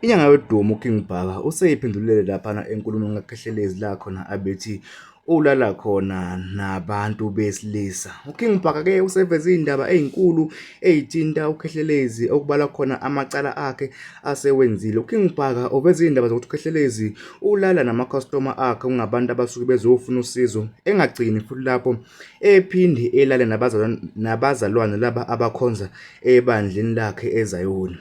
Inyanga yodumo uKing Bhaka useyiphendulele laphana enkulumweni kaKhehlelezi la khona abethi ulala khona nabantu besilisa. UKing Bhaka-ke useveze iy'ndaba ey'nkulu ey'thinta uKhehlelezi okubalwa khona amacala akhe asewenzile. UKing Bhaka uveze iy'ndaba zokuthi uKhehlelezi ulala namakhastoma akhe okungabantu abasuke bezofuna usizo engagcini futhi lapho ephinde elale nabazalwane laba abakhonza ebandleni lakhe eZayoni.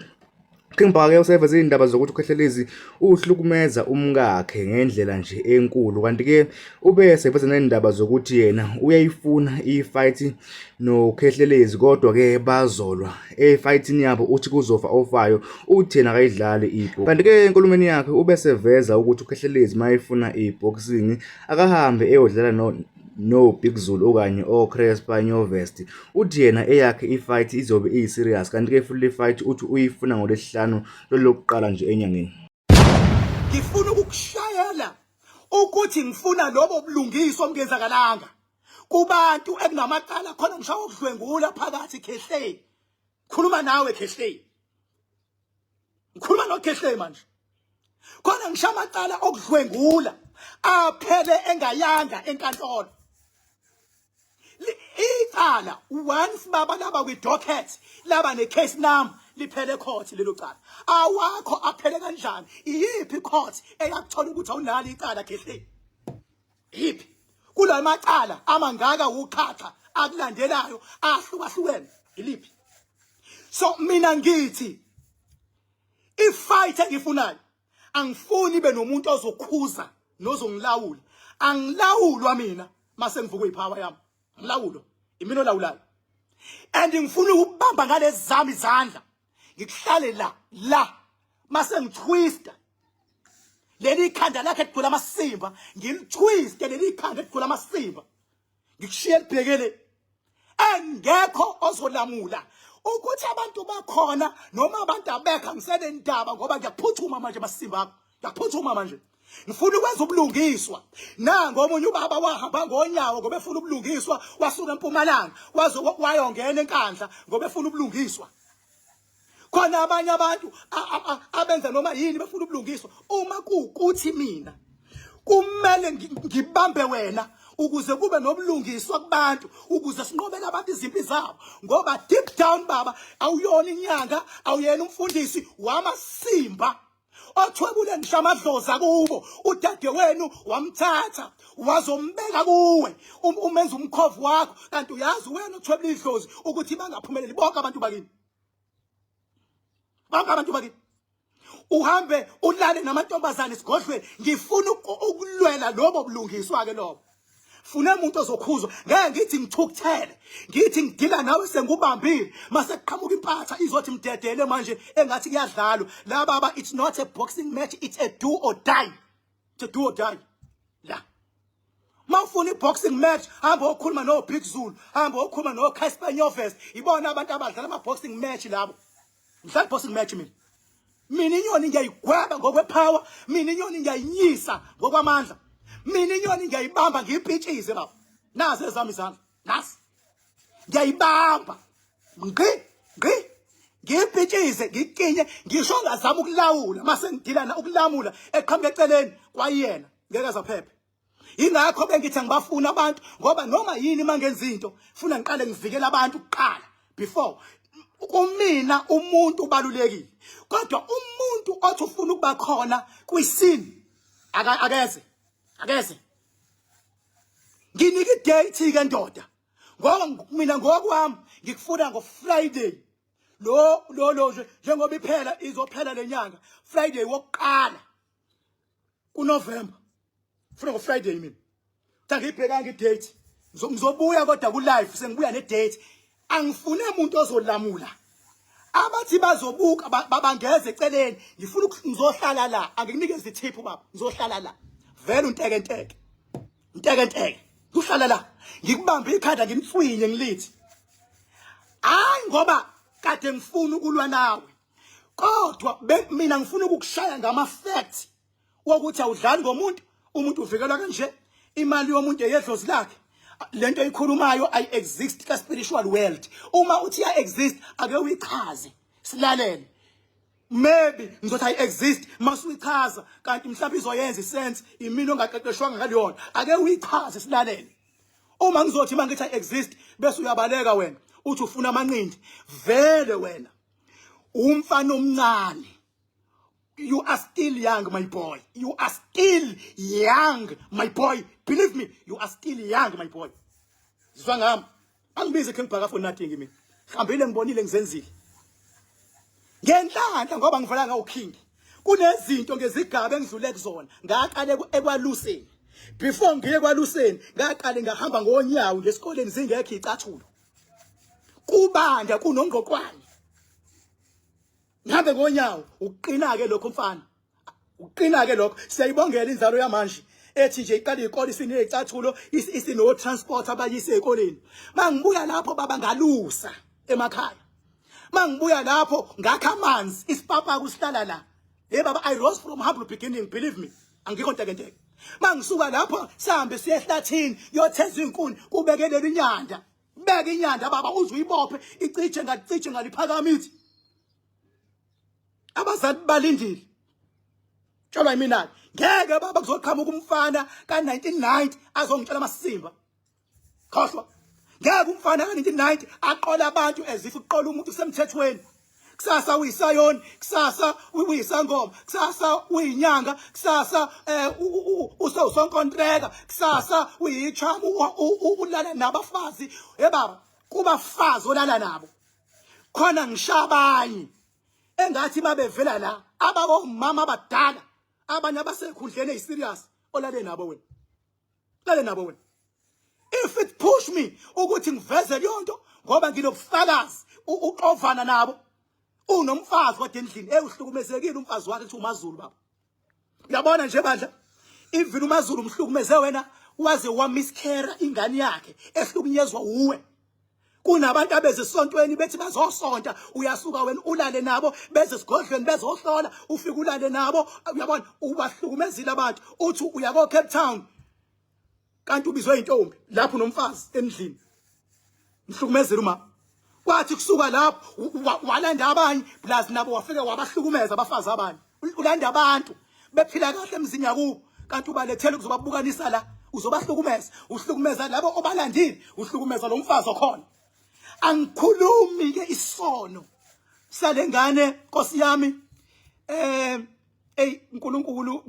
King Bhaka useveze izindaba zokuthi uKhehlelezi uhlukumeza umkakhe ngendlela nje enkulu kanti-ke ube eseveza nezindaba zokuthi yena uyayifuna i-fight noKhehlelezi kodwa-ke bazolwa e-fightini yabo uthi kuzofa ofayo uthi yena akayidlali ibhoksi. Kanti-ke enkulumeni yakhe ube seveza ukuthi uKhehlelezi uma efuna i-boxing akahambe eyodlala no no Big Zulu okanye oCrespa Nyovest. Uthi yena eyakhe i-fight izobe iyi-serious kanti-ke futhi le fight uthi uyifuna ngoLwesihlanu lolu lokuqala nje enyangeni. Ngifuna ukukushayela ukuthi ngifuna lobo bulungiswa obungenzakalanga kubantu ekunamacala khona ngisho okudlwengula phakathi Khehleni. Khuluma nawe Khehleni. Ngikhuluma noKhehle manje. Khona ngisho amacala okudlwengula aphele engayanga enkantolo. Icala once baba laba kwi docket laba ne case number liphele court lelo cala. Awakho aphele kanjani? Iyiphi court eyakuthola ukuthi awunalo icala Khehle? Iyiphi? Kula macala amangaka uqhatha akulandelayo ahlukahlukene iliphi? So mina ngithi ifight engifunayo angifuni ibe nomuntu ozokhuza nozongilawula. Angilawulwa mina mase ngivuka ipower yami. Ngilawulo imina olawulayo. And ngifuna ukubamba ngalezi zami izandla. Ngikuhlale la la mase ngitwista leli khanda lakhe ligula amasimba ngilitwiste leli khanda ligula amasimba ngikushiye libhekele engekho ozolamula ukuthi abantu bakhona noma abantu abekho angisenendaba ngoba ngiyaphuthuma manje masimba akho ngiyaphuthuma manje ngifuna ukwenza ubulungiswa nango omunye ubaba wahamba ngonyawo ngoba efuna ubulungiswa wasuka empumalanga waze wayongena enkandla ngoba efuna ubulungiswa khona abanye abantu abenza noma yini befuna ubulungiswa uma kuwukuthi mina kumele ngibambe wena ukuze kube nobulungiswa kubantu ukuze sinqobele abantu izimpi zabo ngoba deep down baba awuyona inyanga awuyena umfundisi wamasimba othwebule ngisho amadlozi akubo udadewenu wamthatha wazombeka kuwe um, umenza umkhovu wakho kanti uyazi wena othwebula idlozi ukuthi bangaphumeleli bonke abantu bakini bonke abantu bakini uhambe ulale namantombazane esigodlweni ngifuna ukulwela lobo bulungiswa ke lobo funa umuntu ozokhuzwa ngeke ngithi ngithukuthele ngithi ngidila nawe sengubambile mase kuqhamuka impatha izothi mdedele manje engathi kuyadlalwa la baba it's not a boxing match it's a do or die it's a do or die la mawufuna i-boxing match hamba okhuluma no-Big Zulu hamba okhuluma no-Casper Nyovest ibona abantu abadlala ama-boxing match labo ngidlala i-boxing match mina mina inyoni ngiyayigweba ngokwepower mina inyoni ngiyayinyisa ngokwamandla mina inyoni ngiyayibamba ngiyipitshize baba nazi ezami izandla nasi ngiyayibamba ngqi ngqi ngiyipitshize ngikinye ngisho ngazama ukulawula mase ngidilana ukulamula eqhamuka eceleni kwayena ngeke azaphephe Ingakho bengithi angibafuni abantu ngoba noma yini mangenza into funa ngiqale ngivikele abantu kuqala before kumina umuntu ubalulekile kodwa umuntu othi ufuna ukuba khona kwisini akeze akeze nginika idate ke ndoda ngoba mina ngokwami ngikufuna ngo Friday lo lo lo njengoba iphela izophela lenyanga Friday wokuqala kuNovember funa ngo Friday mina cha ngiyibhekanga idate ngizobuya kodwa ku live sengibuya ne date angifune umuntu ozolamula abathi bazobuka babangeze eceleni ngifuna ngizohlala la angikunikeze ithiphu baba ngizohlala la vele unteke nteke nteke nteke kuhlala la ngikubambe ikhanda ngimtswinye ngilithi hayi ngoba kade ngifuna ukulwa nawe kodwa mina ngifuna ukukushaya ngama facts wokuthi awudlali ngomuntu umuntu uvikelwa kanje imali yomuntu eyedlozi lakhe lento eyikhulumayo ayi exist ka spiritual world uma uthi ya exist ake uyichaze silalele Maybe ngizothi ayi exist masuyichaza kanti mhlawumbe izoyenza isense imini ongaqeqeshwanga ngaleyona. Ake uyichaze silalele. Uma ngizothi mangithi ayi exist bese uyabaleka wena uthi ufuna amanqindi vele wena umfana omncane. You are still young my boy. You are still young my boy. Believe me, you are still young my boy. Zwa ngami. Angibizi King Bhaka for nothing mina. Hambile ngibonile ngizenzile. Ngenhlanhla ngoba ngivela ngawu King. Kunezinto ngezigaba engidlule kuzona. Ngaqale ekwaluseni. Before ngiye kwaluseni, ngaqale ngahamba ngonyawo ngesikoleni zingekho icathulo. Kubanda kunongqoqwane. Ngihambe ngonyawo ukuqina ke lokho mfana. Ukuqina ke lokho. Siyayibongela inzalo yamanje ethi nje iqala izikole isinezicathulo isino transport abayise ezikoleni. Mangibuya lapho baba ngalusa emakhaya. Mangibuya lapho ngakha amanzi isipapa kusihlala la. Hey baba I rose from humble beginning believe me. Angikho ntekenteke. Mangisuka lapho sihambe siye ehlathini yotheza izinkuni kubekelela inyanda. Beka inyanda baba uze uyibophe icije ngacije ngaliphakamithi. Abazali balindile. Tshelwa yimina ngeke baba kuzoqhamuka umfana ka-1990 azongitshela amasimba. Khohlwa. Ngeke umfana ka-1990 aqole abantu as if uqola umuntu kusemthethweni. Kusasa uyisayoni, kusasa uyisangoma, kusasa uyinyanga, kusasa eh usewusonkontreka, kusasa uyichamu ulala nabafazi. Hey baba, kubafazi olala nabo. Khona ngishabanye engathi babevela la ababomama abadala abanye abasekhundleni eziserious olale nabo wena. Lale nabo wena. If it push me ukuthi ngiveze leyo nto ngoba nginobufakazi uxovana nabo unomfazi kodwa endlini ewuhlukumezekile umfazi wakhe kuthi uMaZulu baba. Uyabona nje bandla even uMaZulu umhlukumeze wena waze wamiscare ingane yakhe ehlukunyezwa uwe. Kunabantu abeze esontweni bethi bazosonta uyasuka wena ulale nabo beze esigodlweni bezohlola ufike ulale nabo uyabona ubahlukumezile abantu uthi uya ko Cape Town kanti ubizwe intombi lapho nomfazi endlini mhlukumezile uma kwathi kusuka lapho walanda abanye plus nabo wafike wabahlukumeza abafazi abanye ulanda abantu bephila kahle emzini yakubo kanti ubalethela ukuzobabukanisa la uzobahlukumeza uhlukumeza labo obalandile uhlukumeza lo mfazi okhona angikhulumi ke isono salengane nkosi yami eh ey uNkulunkulu.